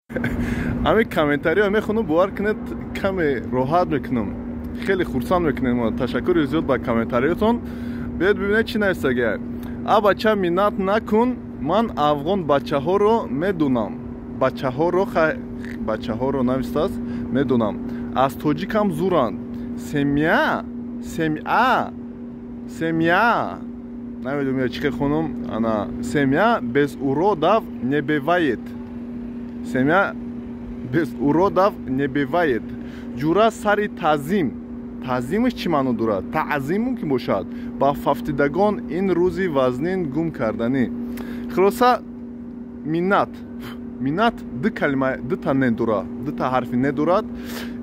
Ҳамин комментариҳо мехонам, бовар кунед, каме роҳат мекунам, хеле хурсанд мекунем. Ташаккури зиёд ба комментариётон. Биёед бибинед, чӣ нависагия. А бача, миннат накун, ман афғон бачаҳоро медунам. Бачаҳоро, бачаҳоро навистааст, медунам, аз тоҷикам зуранд. Семья, семья, семья, намедонам я чӣ хел хонум. Ана, семья без уродов не бывает, семья без уродов не бывает. Ҷура, сари таъзим. Таъзимаш чӣ маъно дорад? Таъзим мумкин бошад. Ба фафтидагон ин рӯзи вазнин гум карданӣ. Хулоса, миннат, миннат, ду калима, дута не дорад, дута ҳарфи не дорад.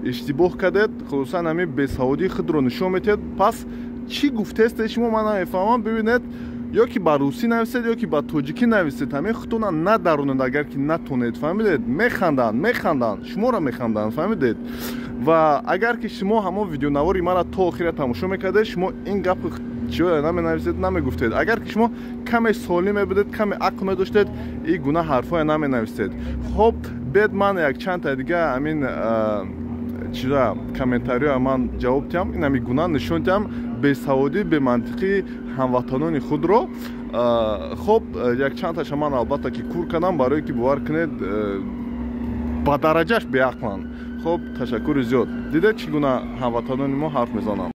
Иштибоҳ кардед. Хулоса, нами бесаводии худро нишон метиҳед. Пас чӣ гуфтестед шумо, ман намефаҳмам. Бибинед, ё ки ба русӣ нависед, ё ки ба тоҷикӣ нависед, ҳамин худтона надарунед, агар ки натонед. Фаҳмидед? Механданд, механданд, шуморо механданд, фаҳмидед? Ва агар ки шумо ҳамон видеонавори мара то охира тамошо мекардед, шумо ин гапи чиё наменависед, намегуфтед. Агар ки шумо каме солим мебудед, каме ақл медоштед, ин гуна ҳарфҳое наменависед. Хоб, бед, ман якчандта дига ҳамин чиза, комментариҳоя ман ҷавоб диҳам, ин ҳами гуна нишон диҳам бесаводӣ, бемантиқии ҳамватанони худро. Хоб, якчандташа ман албатта ки кур кардам, барое ки, бовар кунед, ба дараҷаш беақланд. Хоб, ташаккури зиёд. Дидед, чӣ гуна ҳамватанони мо ҳарф мезананд?